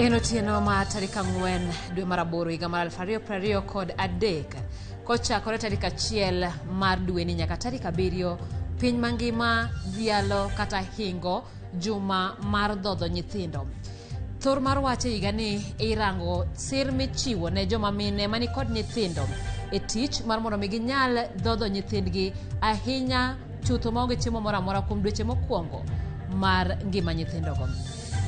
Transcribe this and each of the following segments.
En otieno ma tarik 4 dwe mar 8 higa mar 2023. Kochakore tarik 1 mar dweni nyaka tarik 7, piny mangima dhialo kata hingo juma mar dhodho nyithindo. Thor mar wach e higani irango sir michiwo ne joma mine manikod nyithindo e tich mar mondo mi ginyal dhodho nyithindgi ahinya chutho maonge chiemo moro amora kuom dweche mokwongo mar ngima nyithindogo.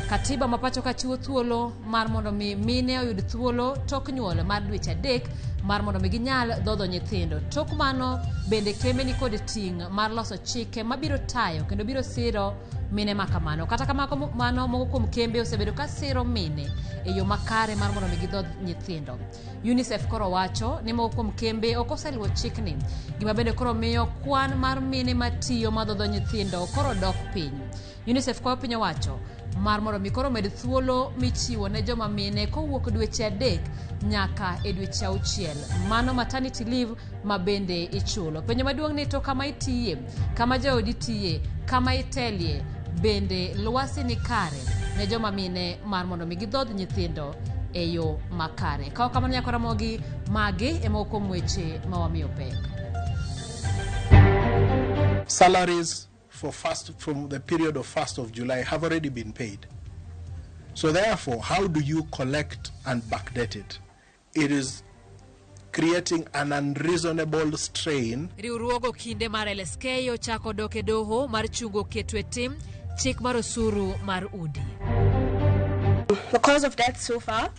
Katiba ma pacho ka chiwo thuolo mar mondo mi mine oyud thuolo tok nyuol mar dweche 3 mar mondo mi ginyal dhodho nyithindo. Tok mano bende kembe ni kod ting' mar loso chike mabiro tayo kendo biro siro mine ma kamano. Kata kamano moko kuom kembe osebedo ka siro mine e yo makare mar mondo mi gidhodh nyithindo. UNICEF koro wacho ni moko kuom kembe ok oseluwo chikni, gima bende koro miyo kwan mar mine matiyo madhodho nyithindo koro dok piny. UNICEF kwayo piny owacho mar mondo mi koro med thuolo michiwo ne joma mine kowuok dweche 3 nyaka e dweche 6. Mano maternity leave ma bende ichulo. Penjo maduong' ni to kama itiye, kama jaodi tiye, kama itelie, bende lwasi ni kare ne joma mine mar mondo mi gidhodh nyithindo e yo makare. Ka ok kamano nyaka Ramogi, magi e moko kuom weche ma wamiyo pek. Salaries from the period of 1st of July have already been paid. So therefore, how do you collect and backdate it? It is creating an unreasonable strain. Riwruogo kinde mar LSK ochako dok e doho mar chungo keto e tim chik mar osuru mar udi. The cause of death so far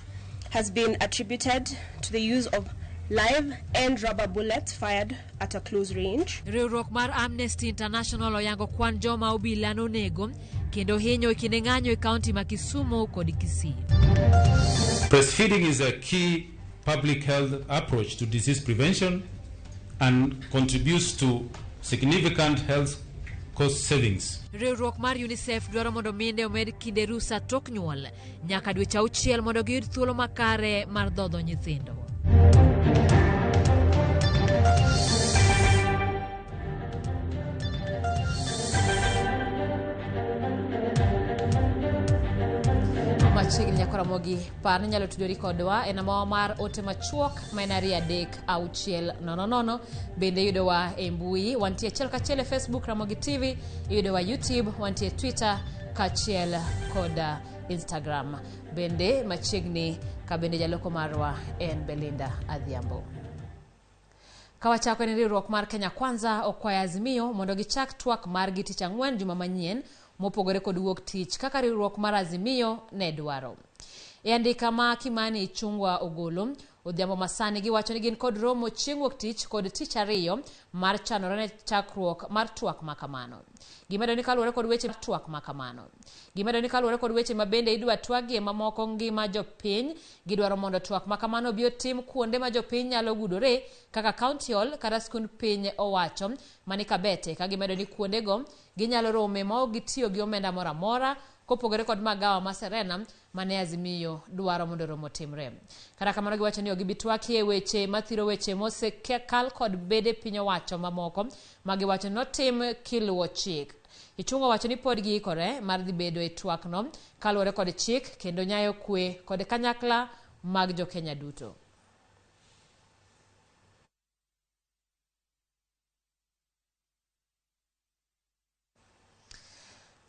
has been attributed to the use of live and rubber bullets fired at a close range. Riwruok mar Amnesty International oyango kwan joma obila nonego kendo hinyo e kinde ng'anyo e kaunti ma Kisumu kod Kisii. Breastfeeding is a key public health approach to disease prevention and contributes to significant health cost savings. Riwruok mar UNICEF dwaro mondo mine omed kinde rusa tok nyuol nyaka dweche 6 mondo giyud thuolo makare mar dhodho nyithindo. Machiegni nyaka Ramogi, par ni inyalo tudori kodwa e namba mar ote machuok ma en 2 3 6 0 0. Bende iyudowa e mbui, wantie achiel kachiel e Facebook Ramogi TV, iyudowa YouTube, wantie Twitter kaachiel kod Instagram. Bende machiegni ka bende jaloko marwa en Belinda Adhiambo. Kawachako ni riwruok mar Kenya Kwanza okwayo Azimio mondo gichak twak margi tich ang'wen juma manyien mopogore kod wuok tich kaka riwruok mar Azimio ne dwaro. E andika ma Kimani Ichung'wa ogolo, odhiambo masani giwacho ni gin kod romo chieng' wuok tich kod tich ariyo mar chanore ne chakruok mar twak ma kamano. Gimedo ni kaluwore kod weche twak ma kamano. Gimedo ni kaluwore kod weche ma bende idwa twagie mamoko ngima jopiny, gidwaro mondo twak ma kamano obi otim kuonde ma jopiny nyalo gudore kaka County Hall kata skund piny owacho mani Kabete, ka gimedo ni kuondego ginyalo rome ma ok gitiyo gi omenda moro amora kopogore kod magawa ma Serena mane Azimio dwaro mondo romo timre. Kata kamano giwacho ni ok gibi twakie weche mathiro weche mosekal kod bede piny owacho mamoko ma giwacho ni notim kiluwo chik. Ichung'wa wacho ni pod giikore mar dhi bedo e twakno kaluwore kod chik kendo nyayo kwe kod kanyakla mag jokenya duto.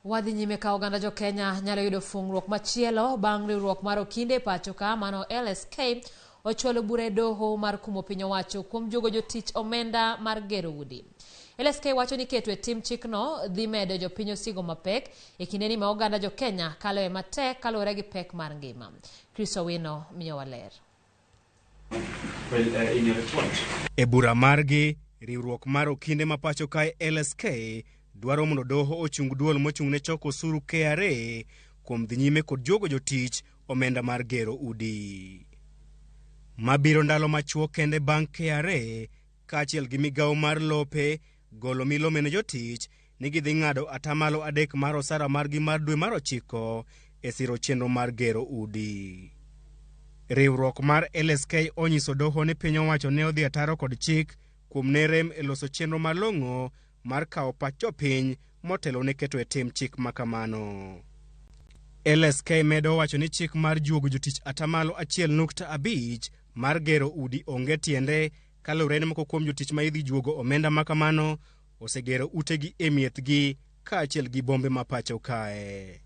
Wadhi nyime ka oganda jokenya nyalo yudo fungruok machielo bang' riwruok mar okinde e pacho ka mano LSK ochwalo bura e doho mar kumo piny owacho kuom juogo jotich omenda mar gero udi. LSK wacho ni keto e tim chikno dhi medo jopiny osigo mapek e kindeni ma oganda jo Kenya kaloe matek kaluwore gi pek mar ngima. Chris Owino miyowa ler. E bura margi, riwruok mar okinde ma pacho kae LSK dwaro mondo doho ochung duol mochung' ne choko osuru KRA kuom dhi nyime kod juogo jotich omenda mar gero udi. Mabiro ndalo machuok kende bang' KRA kaachiel gi migawo mar lope golo milome ne jotich ni gidhi ng'ado atamalo 3 mar osara margi mar dwe mar 9 e siro chenro mar gero udi. Riwruok mar LSK onyiso doho ni piny owacho ne odhi ataro kod chik kuom ne rem e loso chenro malong'o mar kawo pach jopiny motelo ne keto e tim chik makamano. LSK medo wacho ni chik mar juogo jotich atamalo 1.5 mar gero udi onge tiende kaluwore ni moko kuom jotich ma idhi juogo omenda makamano osegero utegi e miethgi kaachiel gi bombe ma pacho kae.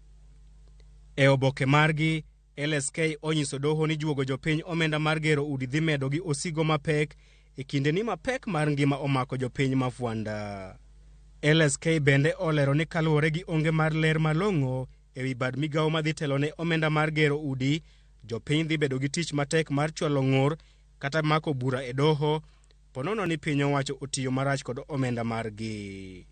E oboke margi, LSK onyiso doho ni juogo jopiny omenda mar gero udi dhi medo gi osigo mapek e kindeni ma pek mar ngima omako jopiny ma fwanda. LSK bende olero ni kaluwore gi onge mar ler malong'o ewi bad migawo madhi telo ne omenda mar gero udi, jopiny dhi bedo gi tich matek mar chwalo ng'ur kata mako bura e doho ponono ni piny owacho otiyo marach kod omenda margi.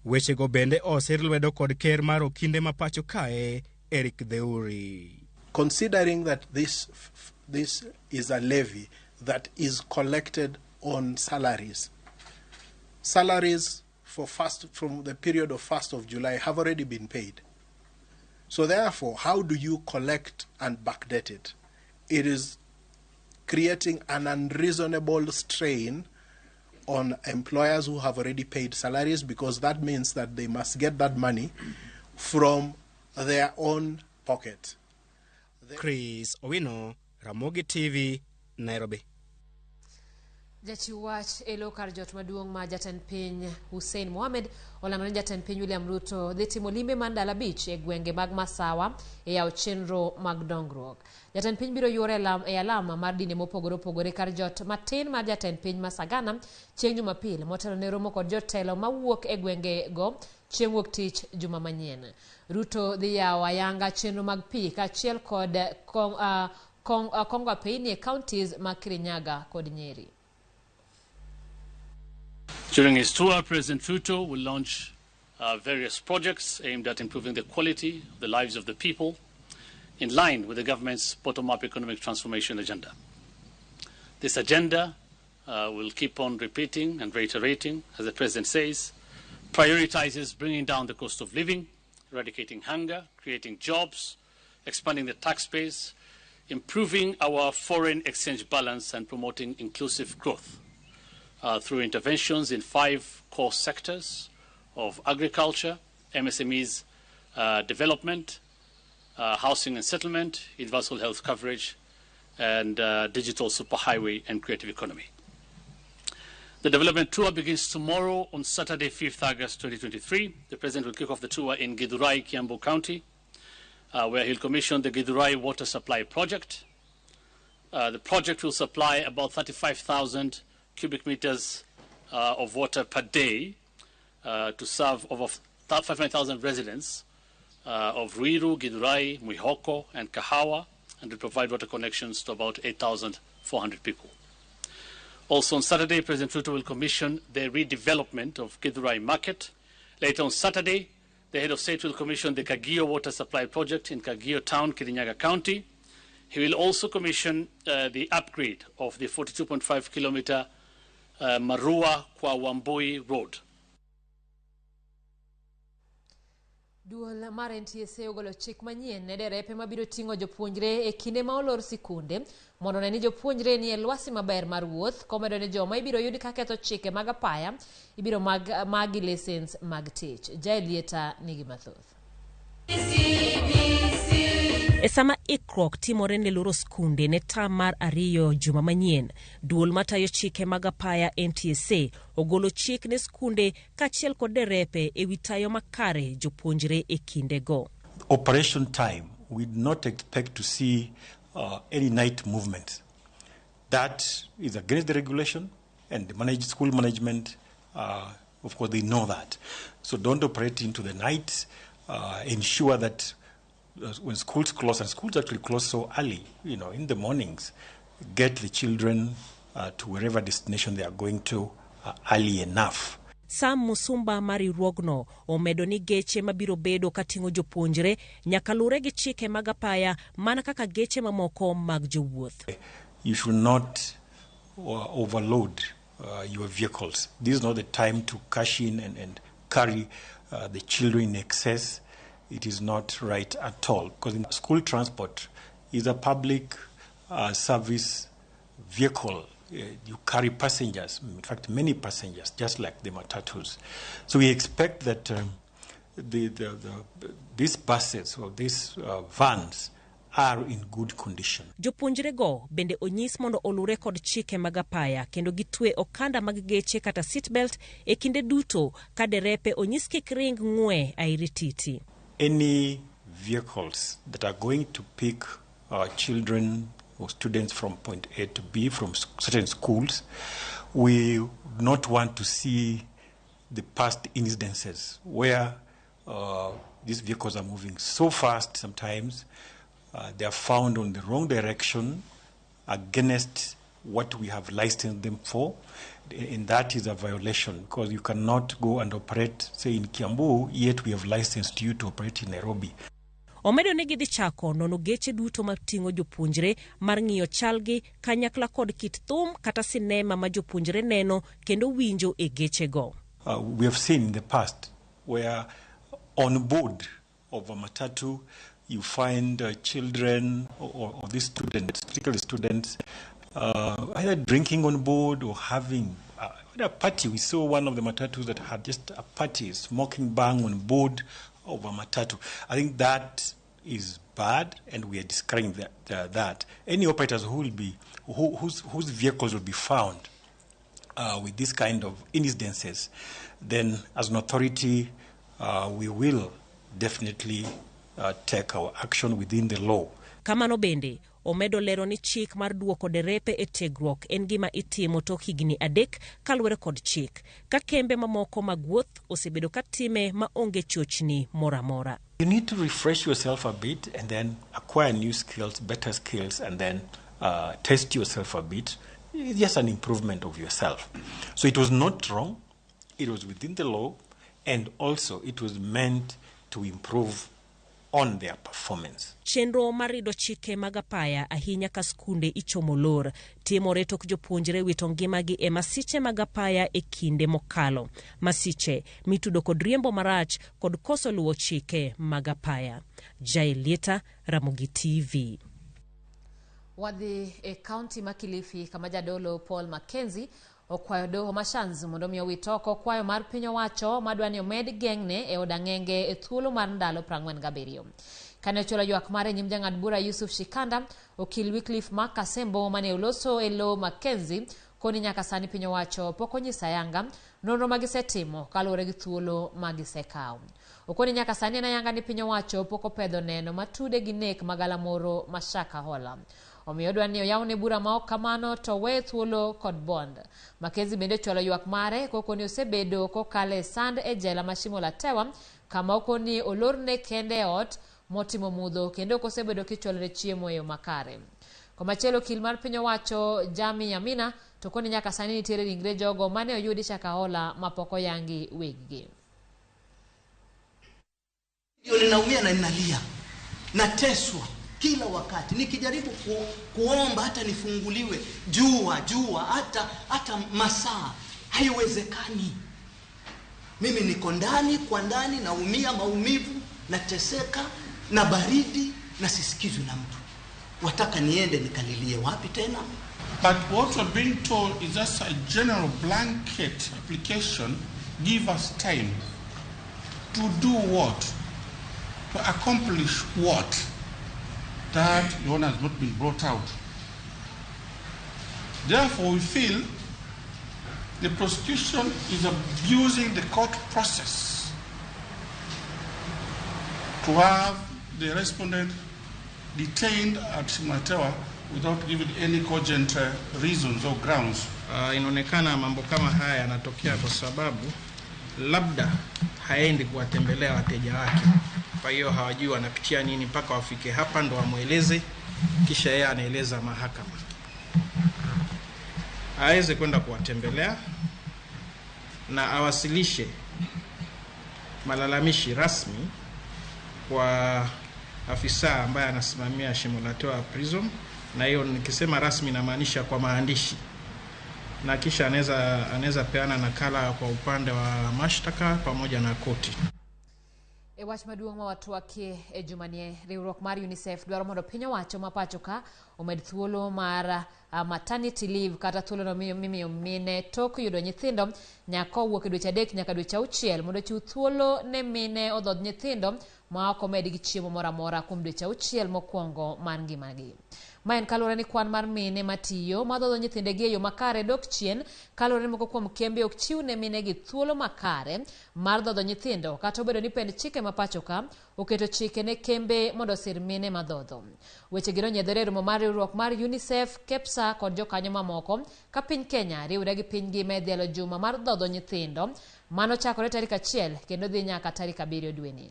Wechego bende osir lwedo kod ker mar okinde ma pacho kae Eric Theuri. Considering that this is a levy that is collected on salaries. Salaries from the period of 1st of July have already been paid. So therefore, how do you collect and backdate it? It is creating an unreasonable strain on employers who have already paid salaries, because that means that they must get that money from their own pocket. Chris Owino, Ramogi TV, Nairobi. Jachiw wach e lo kar jot maduong' ma jatend piny Hussein Mohamed olando ni jatend piny William Ruto dhi timo limbe mar ndalo 5 e gwenge mag Masawa e yawo chenro mag dongruok. Jatend piny biro yuore e alama mar dinde mopogore opogore kar jot matin mar jatend piny ma Sagana chieng' Jumapil motelo ne romo kod jotelo mawuok e gwenge go chieng' wuok tich juma manyien. Ruto dhi yawo ayanga chenro mag pi kaachiel kod Kongo Apeini e counties mag Kirinyaga kod Nyeri. During his tour, President Ruto will launch various projects aimed at improving the quality of the lives of the people in line with the government's bottom-up economic transformation agenda. This agenda will keep on repeating and reiterating, as the President says, prioritizes bringing down the cost of living, eradicating hunger, creating jobs, expanding the tax base, improving our foreign exchange balance, and promoting inclusive growth through interventions in 5 core sectors of agriculture, MSMEs development, housing and settlement, universal health coverage, and digital superhighway and creative economy. The development tour begins tomorrow on Saturday, 5th August 2023. The President will kick off the tour in Githurai, Kiambu County, where he'll commission the Githurai Water Supply Project. The project will supply about 35,000 cubic meters of water per day to serve over 500,000 residents of Ruiru, Githurai, Mwihoko, and Kahawa, and will provide water connections to about 8,400 people. Also on Saturday, President Ruto will commission the redevelopment of Githurai Market. Later on Saturday, the head of state will commission the Kagio Water Supply Project in Kagio Town, Kirinyaga County. He will also commission the upgrade of the 42.5 kilometer Marua Kwa Wambui Road. Duol mar NTSA ogolo chik manyien ne derepe mabiro ting'o jopuonjre e kinde ma olor sikunde mondo one ni jopuonjre ni e lwasi maber mar wuoth, komedo ni joma ibiro yud ka ketho chike mag apaya ibiro magi lisens mag tich. Jaelieta nigi mathoth. E sama ikruok timore ne loro skunde ne tam mar 2 juma manyien, duol matayo chike mag apaya NTSA ogolo chik ne skunde kaachiel kod derepe ewi tayo makare jopuonjre e kindego. Operation time, we do not expect to see any night movement. That is against the regulation, and the school management Of course, they know that. So don't operate into the night. Ensure that when schools close, and schools actually close so early, in the mornings, get the children to wherever destination they are going to early enough. Sam Musumba mar riwruogno omedo ni geche mabiro bedo kating'o jopuonjre nyaka lure gi chike mag apaya mana kaka geche mamoko mag jowuoth. You should not overload your vehicles. This is not the time to cash in and carry the children in excess. It is not right at all, because school transport is a public service vehicle. You carry passengers, in fact, many passengers, just like the matatus. So we expect that these buses or these vans are in good condition. Jopuonjrego bende onyis mondo olure kod chike mag apaya kendo gitwe okanda mag geche kata seatbelt e kinde duto ka derepe onyis kik ring ng'we airititi. Any vehicles that are going to pick children or students from point A to B from certain schools, we do not want to see the past incidences where these vehicles are moving so fast sometimes. They are found on the wrong direction against what we have licensed them for, and that is a violation, because you cannot go and operate, say, in Kiambu, yet we have licensed you to operate in Nairobi. Omedo ni gidhi chako nono geche duto mating'o jopuonjre mar ng'iyo chalgi kanyakla kod kit thum kata sinema ma jopuonjre neno kendo winjo e gechego. We have seen in the past where on board of a matatu you find children or these students, particularly students, either drinking on board or having a party. We saw one of the matatus that had just a party, smoking bang on board of a matatu. I think that is bad, and we are discouraging that. Any operators who will be, who, whose, whose vehicles will be found with this kind of incidences, then as an authority, we will definitely take our action within the law. Kamano bende, omedo lero ni chik mar duoko derepe e tiegruok en gima itimo tok higni 3 kaluwore kod chik, ka kembe mamoko mag wuoth osebedo ka time ma onge chochni moro amora. You need to refresh yourself a bit and then acquire new skills, better skills, and then test yourself a bit. It's just an improvement of yourself. So it was not wrong. It was within the law, and also it was meant to improve on their performance. Chenro mar rido chike mag apaya ahinya ka skunde ichomo lor timore tok jopuonjre wito ngimagi e masiche mag apaya e kinde mokalo. Masiche mitudo kod riembo marach kod koso luwo chike mag apaya. Jaelieta, Ramogi TV. Wadhi e kaunti ma Kilifi kama jadolo Paul Mackenzie okwayo doho ma Shanzu mondo mi owit oko kwayo mar piny owacho madwa ni omed geng'ne e od ang'enge e thuolo mar ndalo 47. Kane ochwalo ywak mare e nyim jang'ad bura Yusuf Shikanda, okil Wycliffe Mark Kasembo mane oloso e lo Mackenzie koni nyaka sani piny owacho pok onyiso ayanga nonro magisetimo kaluwore gi thuolo magisekawo. Okoni nyaka sani en ayanga ni piny owacho pok opedho neno matude gi nek magalamoro ma Shakahola. Omiyo odwa ni oyawne bura ma ok kamano to weye thuolo kod bond. Mackenzie bende ochwalo ywak mare kokoni osebedo kokalo e sand e jela ma Shimo la Tewa kama okoni olorne kende e ot motimo mudho kendo ok osebedo kichwalone chiemo e yo makare. Komachielo okil mar piny owacho Jami Amina to koni nyaka sani nitiere ringre jogo mane oyudi Shakahola mapok oyangi weggi. Ndio ninaumia na ninalia, nateswa kila wakati nikijaribu kuomba hata nifunguliwe jua jua hata masaa, haiwezekani. Mimi niko ndani kwa ndani, naumia maumivu, nateseka na baridi na sisikizwi na mtu. Wataka niende nikalilie wapi tena? But what we're being told is just a general blanket application. Give us time to do what? To accomplish what? That the owner has not been brought out. Therefore, we feel the prosecution is abusing the court process to have the respondent detained at Shimo La Tewa without giving any cogent reasons or grounds. Inaonekana mambo kama haya yanatokea kwa sababu labda haendi kuwatembelea wateja wake, kwa hiyo hawajui wanapitia nini mpaka wafike hapa ndo wamweleze, kisha yeye anaeleza mahakama. Aweze kwenda kuwatembelea na awasilishe malalamishi rasmi kwa afisa ambaye anasimamia Shimo la Tewa Prison, na hiyo nikisema rasmi namaanisha kwa maandishi, na kisha anaweza peana nakala kwa upande wa mashtaka pamoja na koti. E wach maduong' ma watwakie e jumani, riwruok mar UNICEF dwaro mondo piny owacho ma pacho ka omed thuolo mar maternity leave kata thuolono mimiyo mine tok yudo nyithindo nyaka owuok e dweche 3 nyaka dweche 6 mondo ochiw thuolo ne mine odhodh nyithindo ma ok omedgi chiemo moro amora kuom dweche 6 mokwongo mar ngimagi. Ma en kaluwore ni kwan mar mine matiyo madhodho nyithindegi e yo makare dok chien kaluwore ni moko kuom kembe ok chiw ne minegi thuolo makare mar dhodho nyithindo kata obedo ni pend chike ma pacho ka oketo chike ne kembe mondo osir mine madhodho. Wechegi nonyiedhore e romo mar riwruok mar UNICEF, KEPSA kod jokanyo mamoko ka piny Kenya riwre gi piny ngima e dhialo juma mar dhodho nyithindo mano chakore tarik 1 kendo dhi nyaka tarik 7 dweni.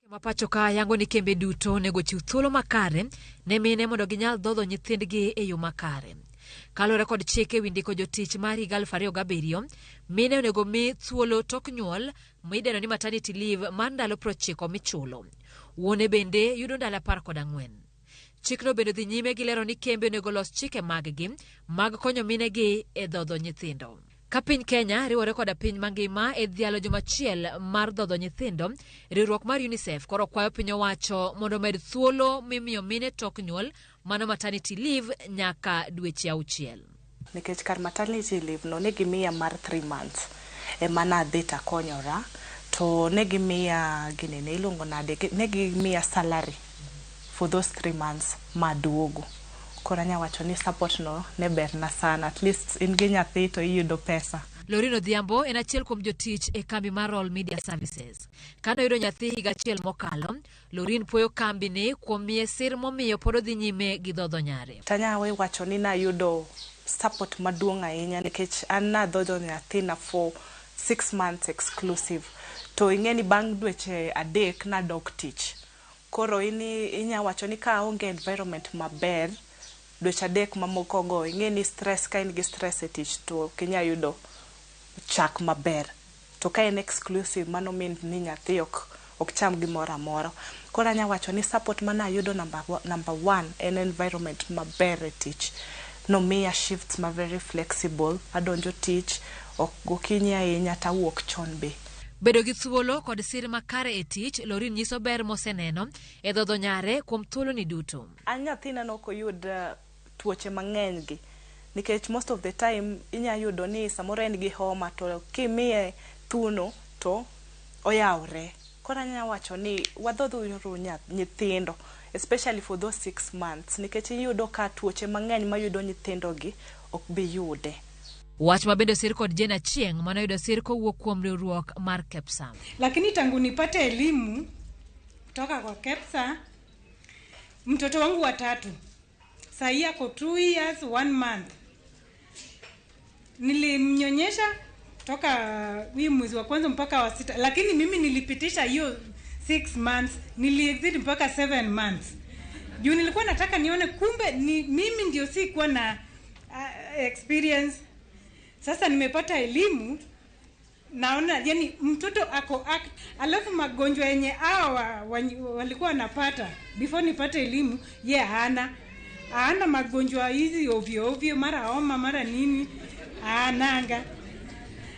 Mapacho ka yango ni kembe duto onego chiw thuolo makare ne mine mondo ginyal dhodho nyithindgi e yo makare. Kaluwore kod chike ewi ndiko jotich mar higa 2007, mine onego mi thuolo tok nyuol midendo ni maternity leave mar ndalo 90 michulo. Wuone bende yudo ndalo 14. Chikno bende dhi nyime gi lero ni kembe onego los chike maggi mag konyo minegi e dhodho nyithindo. Ka piny Kenya riwore koda piny mangima e dhialo juma achiel mar dhodho nyithindo, riwruok mar UNICEF koro kwayo piny owacho mondo omed thuolo mimiyo mine tok nyuol mano maternity leave nyaka dweche 6. Nikech kar maternity leave no ne gimiya mar 3 months ema nadhi takonyora, to ne gimiya ginene iluongo nade, ne gimiya salary for those 3 months maduogo. Koro anya wacho ni support no ne berna sana, at least in gi nyathi to iyudo pesa. Lorino Odhiambo en achiel kuom jotich e kambi mar Royal Media Services. Kane oyudo nyathi higa achiel mokalo, Lorin puoyo kambi ni kuom miye sir momiyo pod odhi nyime gi dhodho nyare. Tanya wacho ni nayudo support maduong' ahinya nikech an nadhodho nyathina for 6 months exclusive. To ing'e ni bang' dweche 3 nadok tich. Koro inya wacho ni ka aonge environment maber, dweche 3 mamoko go ing'e ni stress, ka in gi stress e tich to ok inya yudo chak maber. To ka en exclusive mano mean ni nyathi ok cham gimoro amora. Koro anya wacho ni support manayudo number 1 en environment maber e tich. Nomiya shifts ma very flexible, adonjo tich ok gokinyi ahinya tawuok chon be. Bedo gi thuolo kod sir makare e tich, Lorin nyiso ber moseneno e dhodho nyare kuom thuoloni duto. An nyathina nok oyud tuoche mang'eny gi, nikech most of the time inya yudo ni samoro en gi homa to kimiye thuno to oyawre. Koro anya wacho ni wadhodhuru nyithindo especially for those 6 months nikech iyudo ka tuoche mang'eny mayudo nyithindogi ok bi yude. Wach ma bende osir kod Jane Achieng' manoyudo sir kowuok kuom riwruok mar KEPSA. Lakini tangu nipate elimu kutoka kwa KEPSA, mtoto wangu wa 3 sahii ako 2 years 1 month. Nilimnyonyesha toka hii mwezi wa kwanza mpaka wa 6, lakini mimi nilipitisha hiyo 6 months, niliexceed mpaka 7 months. Juu nilikuwa nataka nione kumbe ni mimi ndio sikuwa na experience. Sasa nimepata elimu, naona yani mtoto ako act, alafu magonjwa yenye hawa walikuwa wanapata before nipate elimu, ye hana magonjwa hizi ovyo ovyo, mara homa mara nini, hananga.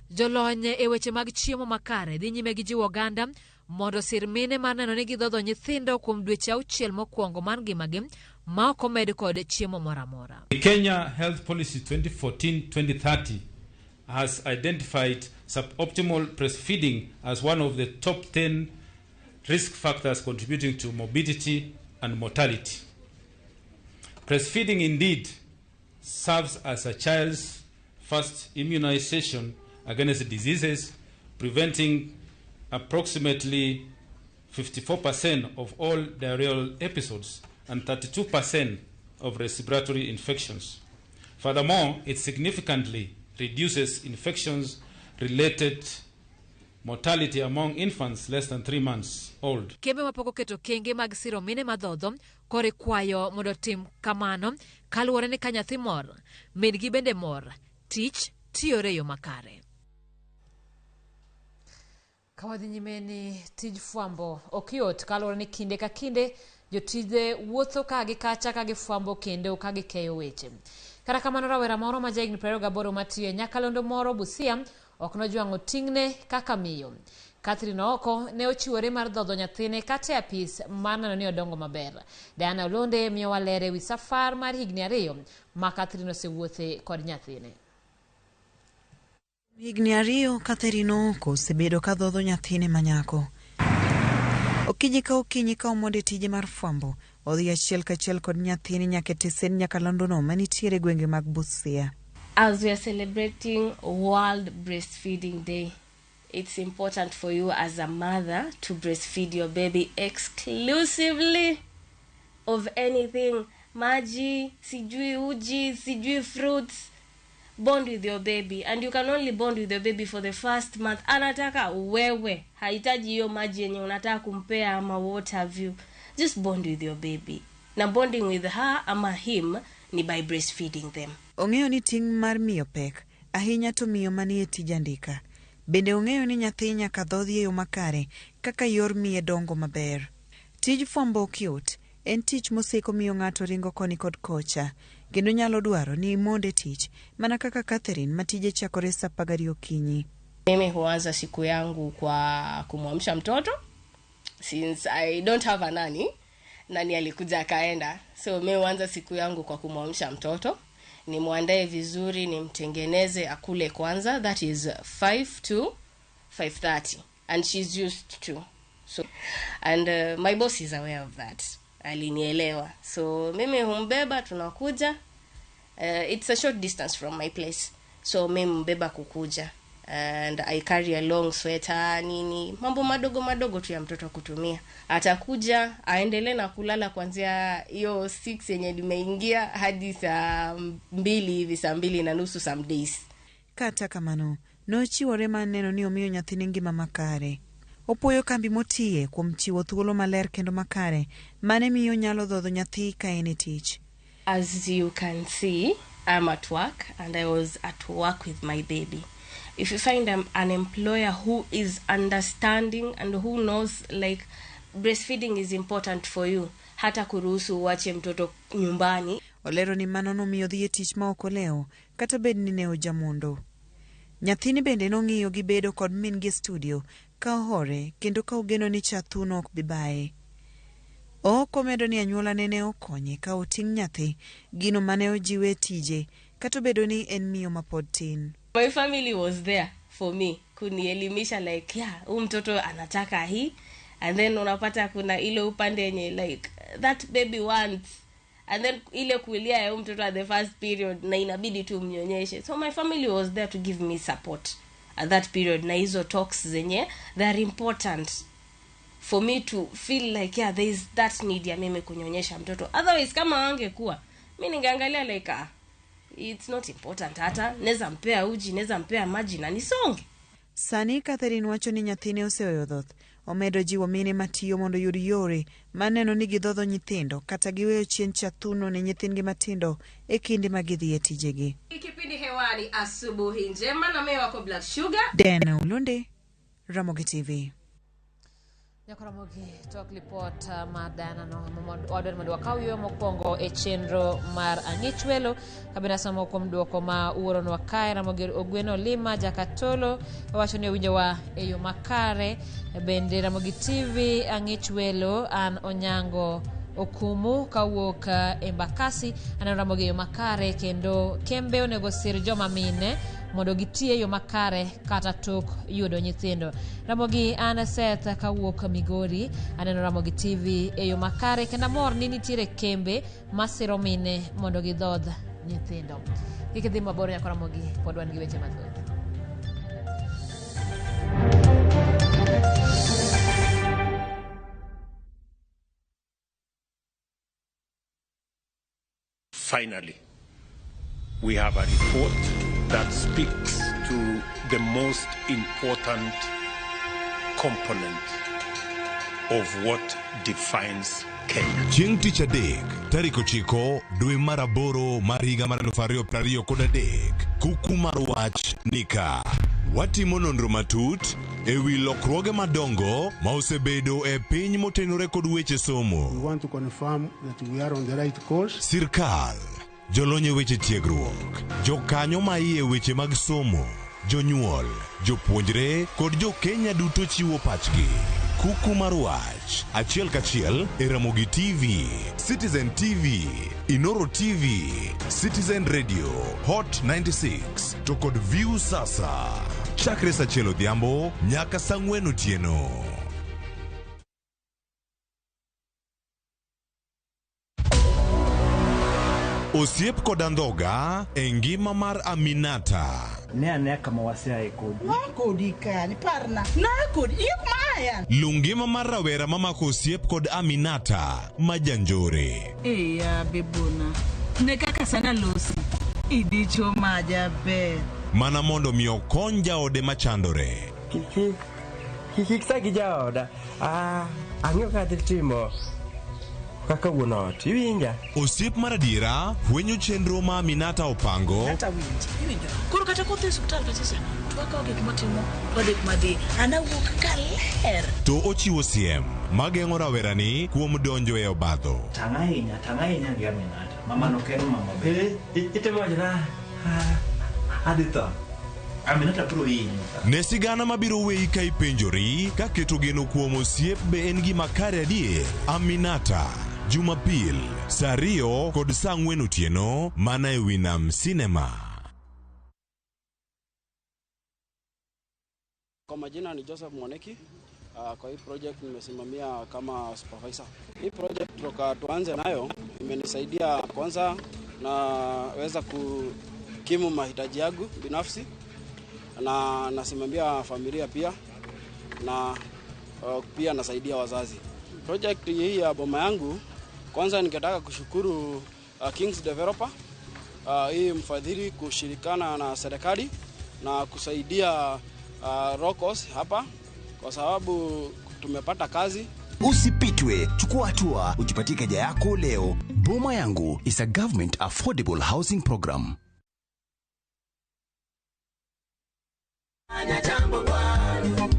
Jolony e weche mag chiemo makare dhi nyime gi jiwo oganda mondo osir mine mar neno ni gidhodho nyithindo kuom dweche 6 mokwongo mar ngimagi ma ok omed kod chiemo moro amora. The Kenya Health Policy 2014-2030 has identified suboptimal breastfeeding as one of the top 10 risk factors contributing to morbidity and mortality. Breastfeeding indeed serves as a child's first immunization against diseases, preventing approximately 54% of all diarrheal episodes and 32% of respiratory infections. Furthermore, it significantly reduces infections related mortality among infants less than 3 months old. Kembe mapok oketo kenge mag siro mine madhodho koro ikwayo mondo otim kamano kaluwore ni ka nyathi mor, min gi bende mor, tich tiyore e yo makare. Ka wadhi nyime ni tij fwambo ok yot kaluwore ni kinde ka kinde jotije wuotho ka gi kacha ka gifwambo kendo ka gikeyo weche. Kata kamano rawera moro ma jahigni 28 matiyo e nyakalondo moro Busia ok nojwang'o ting'ne kaka miyo. Catherine Ooko ne ochiwore mar dhodho nyathine kata e apis mar neno ni odongo maber. Diana Olonde miyowa ler ewi safar mar higni 2 ma Catherine osewuothe kod nyathine. Higni 2 Catherine Ooko osebedo ka dhodho nyathine manyako. Okinyi ka okinyi ka omondo e tije mar fwambo, odhi achiel kachiel kod nyathine nyaka e tesen nyakalondono manitiere gwenge mag Busia. As we are celebrating World Breastfeeding Day, it's important for you as a mother to breastfeed your baby exclusively of anything. Maji, sijui uji, sijui fruits. Bond with your baby, and you can only bond with your baby for the first month. Anataka wewe, hahitaji hiyo maji yenye unataka kumpea ama what have you. Just bond with your baby. Na bonding with her ama him ni by breastfeeding them. Ong'eyo ni ting' mar miyo pek, ahinya to miyo manie tij andika. Bende ong'eyo ni nyathi nyaka dhodhi e yo makare kaka yor miye dongo maber. Tij fwambo ok yot, en tich moseko miyo ng'ato ringo koni kod kocha, kendo nyalo dwaro ni imonde tich, mana kaka Catherine ma tije chakore saa 12 okinyi. Mimi huanza siku yangu kwa kumwamsha mtoto, since I don't have a nanny. Nani alikuja akaenda. So mimi huanza siku yangu kwa kumwamsha mtoto, nimwandae vizuri, nimtengeneze akule kwanza, that is 5 to 5:30, and she's used to. So and my boss is aware of that. Alinielewa. So mimi humbeba tunakuja. It's a short distance from my place. So mimi humbeba kukuja, and I carry a long sweater nini, mambo madogo madogo tu ya mtoto kutumia. Atakuja aendelee na kulala kuanzia hiyo 6 yenye nimeingia hadi saa 2 hivi, saa 2:30 some days. Kata kamano, nochiwore mar neno ni omiyo nyathine ngima makare. Opuoyo kambi motiye kuom chiwo thuolo maler kendo makare mane miyo nyalo dhodho nyathi ka en e tich. As you can see, I'm at work, and I was at work with my baby. If you find an employer who is understanding and who knows like breastfeeding is important for you, hata kuruhusu uache mtoto nyumbani. Olero ni mano nomiyo dhi e tich ma ok olewo kata bed ni ne ojamondo. Nyathini bende nong'iyo gi bedo kod min gi e studio ka ohore kendo ka ogeno ni cha thuno ok bi baye. Ok omedo ni anyuolane ne okonye ka oting' nyathi, gino mane ojiwe e tije kata obedo ni en miyo mapod tin. My family was there for me kunielimisha like yeah, huyu mtoto anataka hii, and then unapata kuna ile upande yenye like that baby wants, and then ile kulia ya huyu mtoto at the first period na inabidi tu mnyonyeshe. So my family was there to give me support at that period, na hizo talks zenye they are important for me to feel like yeah, there is that need ya mimi kunyonyesha mtoto. Otherwise kama wangekuwa mimi ningeangalia like it's not important, hata neza mpea uji, neza mpea maji na nisonge. Sani Catherine wacho ni nyathine oseweyo dhoth. Omedo jiwo mine matiyo mondo oyud yore maneno ni gidhodho nyithindo kata giweyo chien cha thuno ne nyithindgi matindo e kinde ma gidhi e tijegi. Kipindi hewani asubuhi njema na mimi wako Black Sugar. Diana Olonde, Ramogi TV. Nyakoromogi tok lipot mar Diana no wadwaro mondo wakaw yo mokwongo e chenro mar ang'ich welo kabina somo kuom duoko ma uoronwa kae. Ramogi Ogweno Lima Jakatolo wacho ni owinjowa e yo makare. Bende Ramogi TV ang'ich welo an Onyango Okumu kawuok Embakasi aneno Ramogi e yo makare kendo kembe onego sir joma mine mondo gitie e yo makare kata tok yudo nyithindo. Ramogi an Seth kawuok Migori aneno Ramogi TV e yo makare kendo amor ni nitiere kembe masiro mine mondo gidhodh nyithindo. Kik idhi mabor nyaka Ramogi, pod wan gi weche mathoth. Finally, We have a report that speaks to the most important component of what defines Kenya. Chieng' tich adek, tarik 9 dwe mar 8 mar higa mar 2023, kuku mar wach nika. Watimo nonro matut e wi lokruoge madongo ma osebedo e piny motenore kod weche somo. We want to confirm that we are on the right course. Sirkal, jolony e weche tiegruok, jokanyo ma iye weche mag somo, jonyuol, jopuonjre kod jo-Kenya duto chiwo pachgi. Kuku mar wach, achiel kachiel e Ramogi TV, Citizen TV, Inoro TV, Citizen Radio, Hot 96 to kod View Sasa. Chakre saa 1 odhiambo nyaka saa 4 otieno. Osiep kod andhoga e ngima mar Aminata. Ne ane kama waseaye kodi. Naa kodi kani, parna. Naa kodi, ik maya. Luw ngima mar rawera mamako osiep kod Aminata ma janjore. Eya, bebona. Ne kaka sana losi. Idicho majaber. Mana mondo mi okony jaode machandore. Kik sagi jaoda. Ang'eyo kaka adhi timo kaka wuon ot. Iwinja? Osiep mar adiera fwenyo chenro ma Aminata opango. Kata winji, iwinjo. Koro kata kodhi e osiptal kacha cha, to wakawo gik motimo, to wadhi kuma dhi. An awuok kaler. To ochiwo siem mageng'o rawerani kuom donjo e obadho. Tang' ahinya, tang' ahinya gi Aminata. Mamano ok en mama maber. Itemo wacho na adhi tho. Aminata biro hinyo. Ne sigana mabiro weyi ka ipenjori ka keto geno kuom osiep be en gima kare adier. Aminata, Jumapil, saa 2 kod saa 4 otieno, mana e wi Nam Cinema. Kwa majina ni Joseph Mwaneki. Kwa hii project nimesimamia kama supervisor. Hii project toka tuanze nayo imenisaidia kwanza naweza kukimu mahitaji yangu binafsi na nasimamia familia pia na pia nasaidia wazazi. Project hii ya boma yangu kwanza ningetaka kushukuru Kings Developer, hii mfadhili kushirikana na serikali na kusaidia Rocos hapa kwa sababu tumepata kazi. Usipitwe, chukua hatua, ujipatie keja yako leo. Boma Yangu is a government affordable housing program. Fanya jambo Bwana,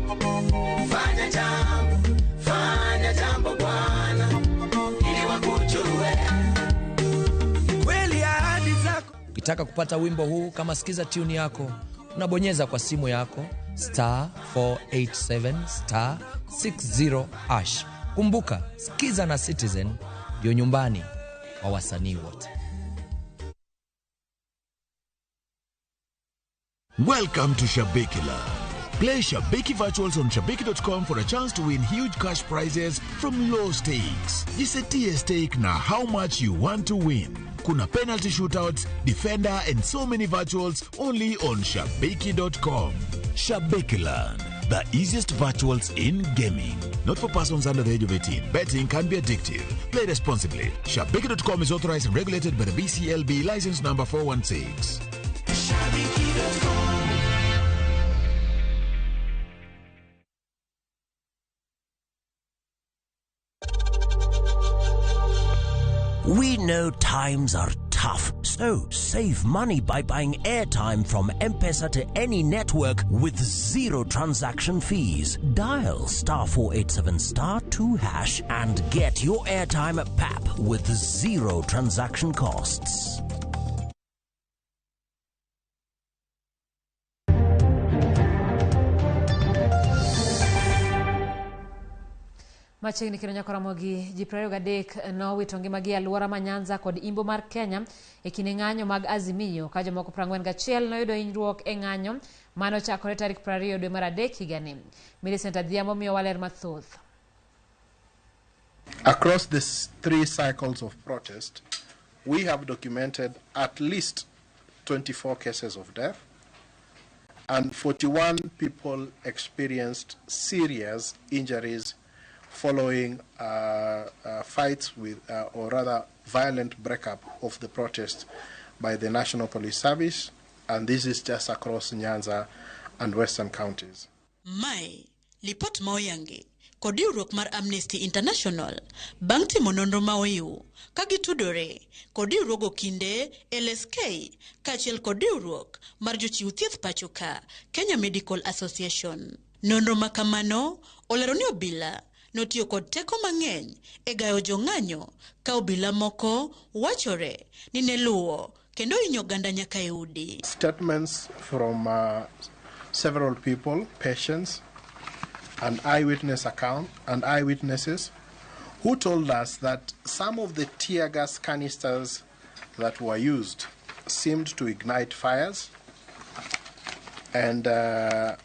fanya jambo, fanya jambo Bwana, ili wakujue. Kweli ahadi zako. Ukitaka kupata wimbo huu kama sikiza tune yako, unabonyeza kwa simu yako star 487 star 60 hash. Kumbuka, sikiza na Citizen ndio nyumbani kwa wasanii wote. Welcome to Shabiki Land. Play Shabiki Virtuals on Shabiki.com for a chance to win huge cash prizes from low stakes. Jisetie stake na how much you want to win. Kuna penalty shootouts, defender and so many virtuals only on Shabiki.com. Shabiki Land, the easiest virtuals in gaming. Not for persons under the age of 18. Betting can be addictive. Play responsibly. Shabiki.com is authorized and regulated by the BCLB license number 416. Shabiki.com. We know times are tough, so save money by buying airtime from M-Pesa to any network with zero transaction fees. Dial star 487 star 2 hash and get your airtime at PAP with zero transaction costs. Machiegni kendo nyaka Ramogi, ji 23 nowito ngimagi e alwora ma Nyanza kod Imbo mar Kenya e kinde ng'anyo mag Azimio ka jomoko 41 noyudo hinyruok e ng'anyo mane ochakore tarik 20 dwe mar 3 higani. Millicent Adhiambo miyowa ler mathoth. Across these three cycles of protest, we have documented at least 24 cases of death and 41 people experienced serious injuries following fights with, or rather violent breakup of the protest by the National Police Service, and this is just across Nyanza and Western counties. Mae lipot ma oyangi kod riwruok mar Amnesty International bang' timo nonro ma oiw ka gitudore kod riwruog okinde LSK kaachiel kod riwruok mar jochiw thieth pacho ka Kenya Medical Association. Nonro ma kamano olero ni obila notiyo kod teko mang'eny e gayo jong'anyo ka obila moko wachore ni ne luwo kendo hinyo oganda nyaka e udi. Statements from several people, patients, and eyewitness account and eyewitnesses who told us that some of the tear gas canisters that were used seemed to ignite fires, and that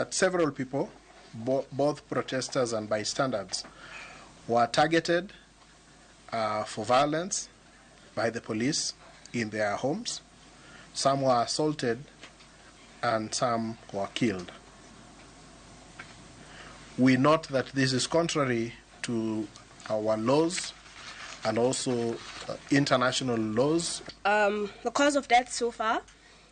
several people, both protesters and bystanders, were targeted for violence by the police in their homes. Some were assaulted and some were killed. We note that this is contrary to our laws and also international laws. The cause of death so far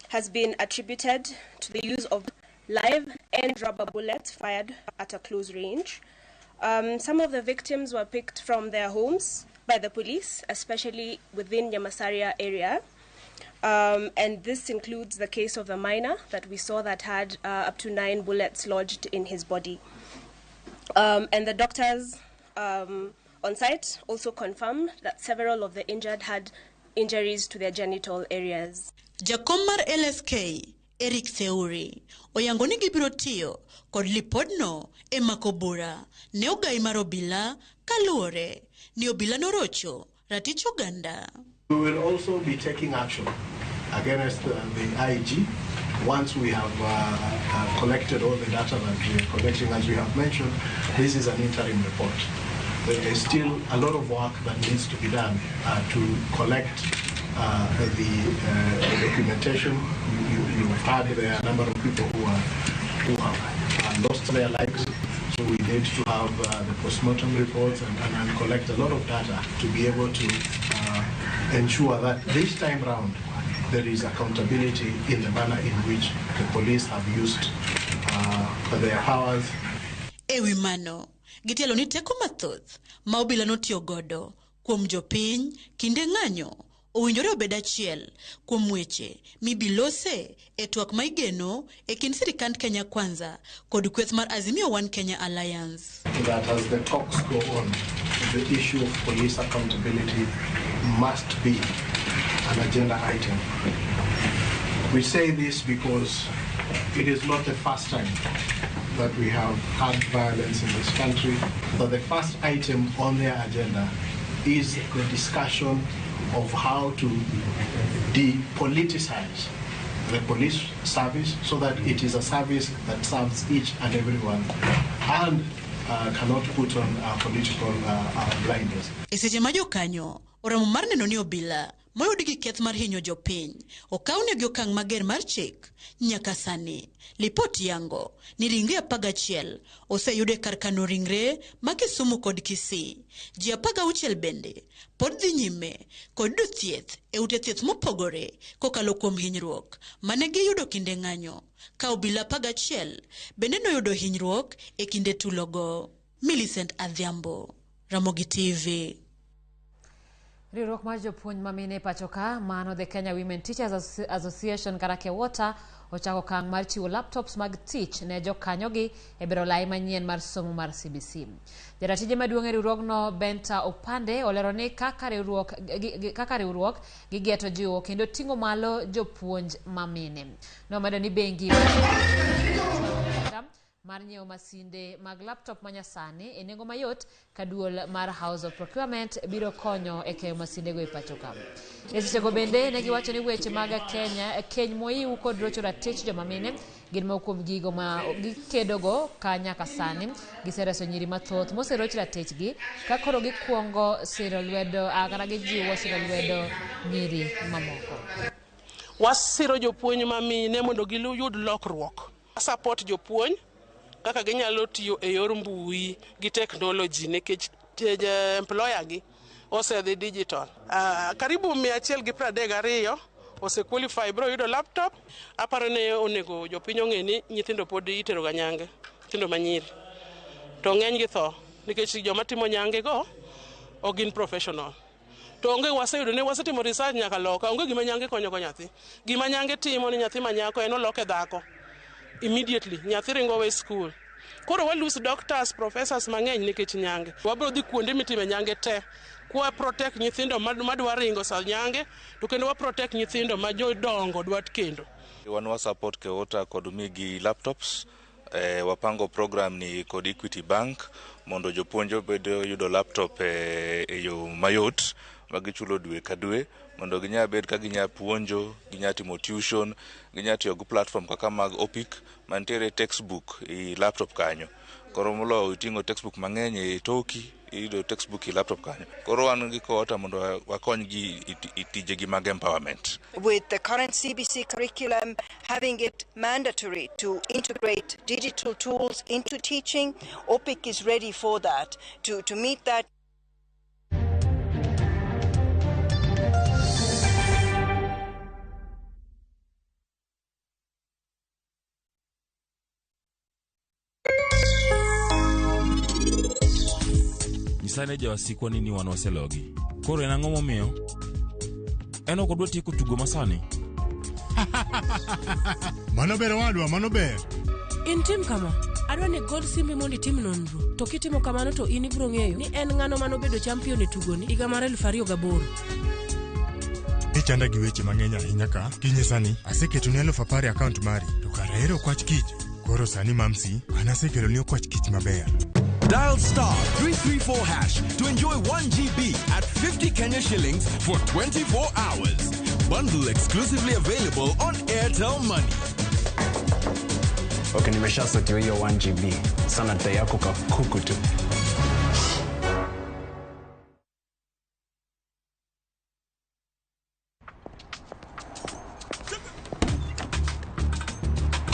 has been attributed to the use of live and rubber bullets fired at a close range. Some of the victims were picked from their homes by the police, especially within Nyamasaria area. And this includes the case of the minor that we saw that had up to 9 bullets lodged in his body. And the doctors on site also confirmed that several of the injured had injuries to their genital areas. Jakom mar LSK Eric Theuri oyango ni gibiro tiyo kod lipodno e mako bura ne ogai mar obila kaluwore ni obila norocho ratich oganda. We will also be taking action against the IG once we have collected all the data that we are collecting. As we have mentioned, this is an interim report. There is still a lot of work that needs to be done to collect the documentation. You've heard there are a number of people who have lost their lives. So we need to have the postmortem reports and collect a lot of data to be able to ensure that this time round there is accountability in the manner in which the police have used their powers. E wi mano, gitielo ni teko mathoth ma obila notiyo godo kuom jopiny kinde ng'anyo owinjore obed achiel kuom weche mibilose e twak ma igeno e kind sirikand Kenya Kwanza kod kweth mar Azimio One Kenya Alliance. That as the talks go on, the issue of police accountability must be an agenda item. We say this because it is not the first time that we have had violence in this country, but the first item on their agenda is the discussion of how to depoliticize the police service so that it is a service that serves each and everyone and cannot put on political blinders. E seche ma jokanyo oramo mar neno ni obila moyudi gi keth mar hinyo jopiny okawnegi okang' mager mar chik nyaka sani. Lipot yango ni ringre 11 oseyud e kar kano ringre ma Kisumu kod Kisii. Ji 16 bende pod dhi nyime kod yudo thieth e ute thieth mopogore kokalo kuom hinyruok mane giyudo kinde ng'anyo, ka obila 11 bende noyudo hinyruok e kinde tulogo. Millicent Adhiambo, Ramogi TV. Riwruok mar jopuonj ma mine pacho ka mano the Kenya Women Teachers Association kata KEWOTA ochako okang' mar chiwo laptops mag tich ne jokanyogi e bero lai manyien mar somo mar CBC. Jaratije maduong' e riwruogno Benta Opande olero ni kaka riwruok gigeto jiwo kendo ting'o malo jopuonj ma mine. Nomedo ni bengi mar nyiewo masinde mag laptop manyasani e nengo mayot ka duol mar House of Procurement biro konyo e keyo masindego e pacho ka. E sechego bende ne giwacho ni weche mag Kenya keny moiw kod rocho ratich joma mine gin moko kuom gigo ma gikedogo ka nyaka sani gisereso nyiri mathoth moseroch ratichgi ka koro gikuongo siro lwedo kata gijiwo siro lwedo nyiri mamoko. Wasiro jopuonj ma mine mondo giyud lokruok. Support jopuonj kaka ginyalo tiyo e yor mbui gi technology nikech employer gi osedhi digital. Karibu 132 ose qualify bro yudo laptop. Aparo ni onego jopiny ong'e ni nyithindo pod itero ga nyange, nyithindo manyiri. To ng'eny gi tho nikech joma timo nyange go ok gin professional. To onge waseyudo ne wasetimo research nyaka loka, onge gima nyange konyo go nyathi. Gima nyange timo ni nyathi manyako en oloke dhako immediately, nyathi ringo we school. Koro wa lose doctors, professors mang'eny nikech nyange. Wabro dhi kuonde mitime nyange te, kwa protect nyithindo madwa ringo sa nyange, to kendo wa protect nyithindo ma jodongo dwa kendo. Wan wa support KEWOTA kod migi laptops. Wapango program ni kod Equity Bank mondo jopuonj obed yudo laptop e yo mayot magichulo dwe ka dwe mondo ginya bed ka ginya puonjo, ginya timo tuition, ginya tiyo gi platform kaka mag Opic mantiere textbook e laptop kanyo. Koro moloyo iting'o textbook mang'eny e toki, iyudo textbook e laptop kanyo. Koro wan gi KEWOTA mondo wakony gi e tijegi mag empowerment. With the current CBC curriculum having it mandatory to integrate digital tools into teaching, OPIC is ready for that, to meet that. Nyisane jawasikwa ni wan waselogi. Koro en ang'o momiyo? En ok odwa tieko tugo masani. Mano ber wadwa, mano ber. In tim kama, adwa ni igol simbi mondo itim nonro. To kitimo kamano to in ibiro ng'eyo ni en ng'ano manobedo champion e tugoni higa mar 2008. Ichanda gi weche mang'eny ahinya ka. Kinyisa ni aseketoni 10,000 e akaont mari, to kara ero okwach kich. Koro sani mamsi, an asekeloni okwach kich maber. Dial star 334 hash to enjoy 1 GB at 50 Kenya shillings for 24 hours. Bundle exclusively available on Airtel Money. Okay, nimeshasotiwa hiyo 1 GB. Sana dai yako ka kuku tu.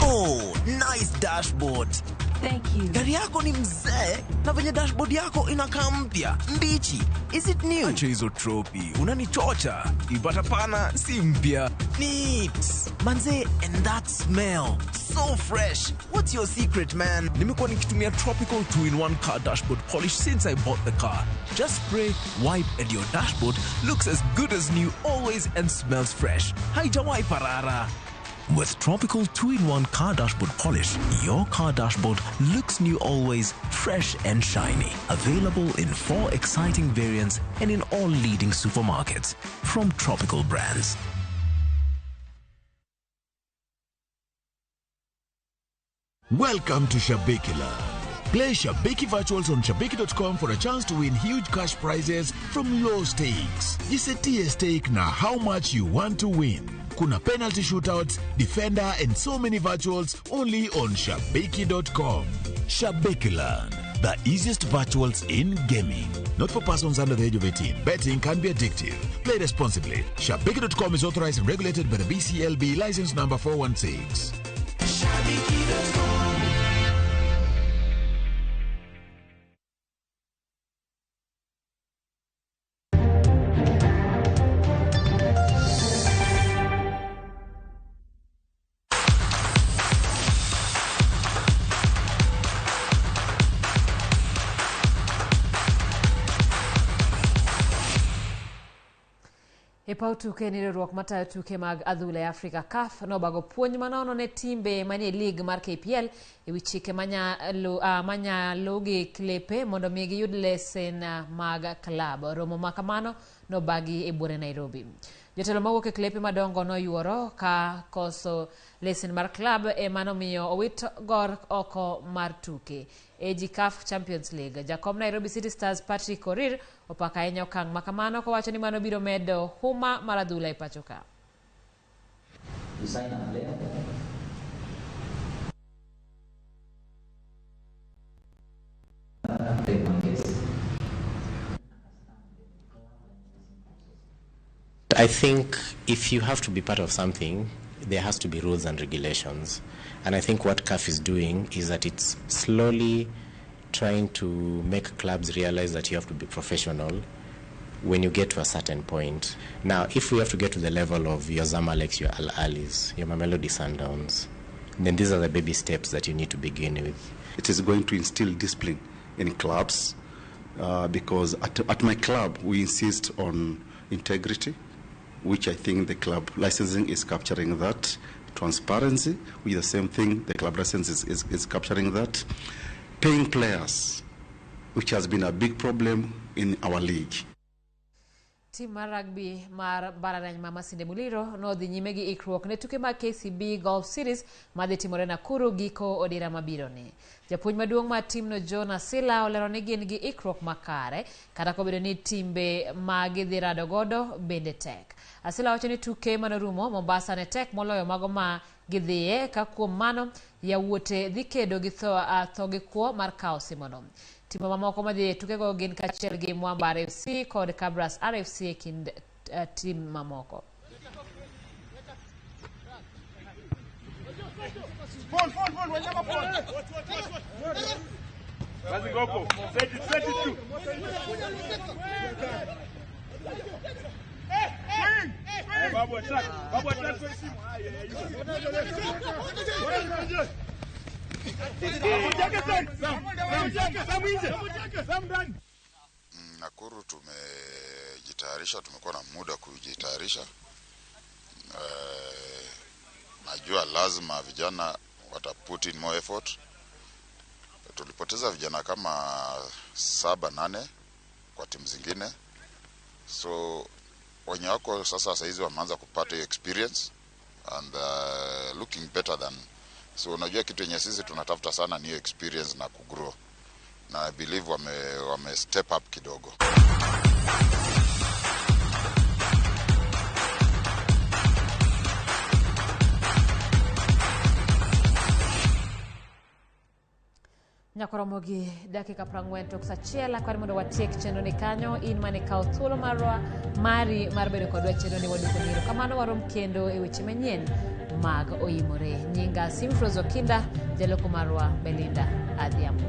Oh, nice dashboard. Thank you. Gari yako ni mzee na venye dashboard yako inakaa mpya, mbichi. Is it new? Acha hizo tropi, unanichocha. Ipata pana si mpya. Neat. Manze, and that smell. So fresh. What's your secret, man? Nimekuwa nikitumia Tropical 2-in-1 car dashboard polish since I bought the car. Just spray, wipe, and your dashboard looks as good as new always and smells fresh. Haijawahi parara. With Tropical 2-in-1 car dashboard polish, your car dashboard looks new always, fresh and shiny. Available in 4 exciting variants and in all leading supermarkets. From Tropical Brands. Welcome to Shabiki Land. Play Shabiki Virtuals on Shabiki.com for a chance to win huge cash prizes from low stakes. Jisetie stake na how much you want to win. Kuna penalty shootouts, defender, and so many virtuals only on Shabiki.com. Shabiki Land, the easiest virtuals in gaming. Not for persons under the age of 18. Betting can be addictive. Play responsibly. Shabiki.com is authorized and regulated by the BCLB license number 416. Shabiki.com. E paw tuke ni riwruok matayo tuke mag adhula e Afrika CAF nobago puonj manono ne timbe manie lig mar KPL e wi chike manyalo gi klepe mondo mi giyud lesen mag klab. Romo ma kamano nobagi e buore Nairobi. Jotelo mawuok e klepe madongo noyuoro ka koso lesen mar klab ema nomiyo owit gor oko mar tuke. AG CAF Champions League. Jakom Nairobi City Stars Patrick Korir opako ahinya okang' makamano kowacho ni mano biro medo huma mar adhula e pacho ka. You sign a player. I think if you have to be part of something, there has to be rules and regulations. And I think what CAF is doing is that it's slowly trying to make clubs realize that you have to be professional when you get to a certain point. Now, if we have to get to the level of your Zamaleks, your Al Ahlis, your Mamelodi Sundowns, then these are the baby steps that you need to begin with. It is going to instill discipline in clubs because at my club we insist on integrity, which I think the club licensing is capturing that. Transparency, which is the same thing, the club license is capturing that. Paying players, which has been a big problem in our league. Tim mar rugby mar mbalariany ma Masinde Muliro nodhi nyime gi ikruok ne tuke mag KCB Golf Series madhi timore Nakuru giko odira mabiro ni. Japuonj maduong' mar timno John Asila olero ni gin gi ikruok makare kata kobedo ni timbe ma gidhi rado godo bende tek. Asila wacho ni tuke manorumo Mombasa ne tek moloyo mago ma gidhiye ka kuom mano yawuote dhi kedo gi tho gi kwo mar kawo simono. Timbe mamoko madhi e tukego gin kaachiel gi Mwamba RFC kod Kabras RFC e kind tim mamoko. Nakuru tumejitayarisha, tumekuwa na muda kujitayarisha. Najua lazima vijana wata put in more effort. Tulipoteza vijana kama 7-8 kwa timu zingine. So wenye wako sasa saizi wameanza kupata hiyo experience and looking better than. So unajua kitu yenye sisi tunatafuta sana ni hiyo experience na kugrow. Na I believe wame step up kidogo. Nyakoromogi dakika 40 tok sa achiel akwani mondo watiek chenro ni kanyo in mane kawo thuolo marwa mari mar bedo kodwa chenro ni waduoko ni erokamano warom kendo e weche manyien mag Oimore. Nyinga Simfrozo Okinda, jaloko marwa Belinda Adhiambo.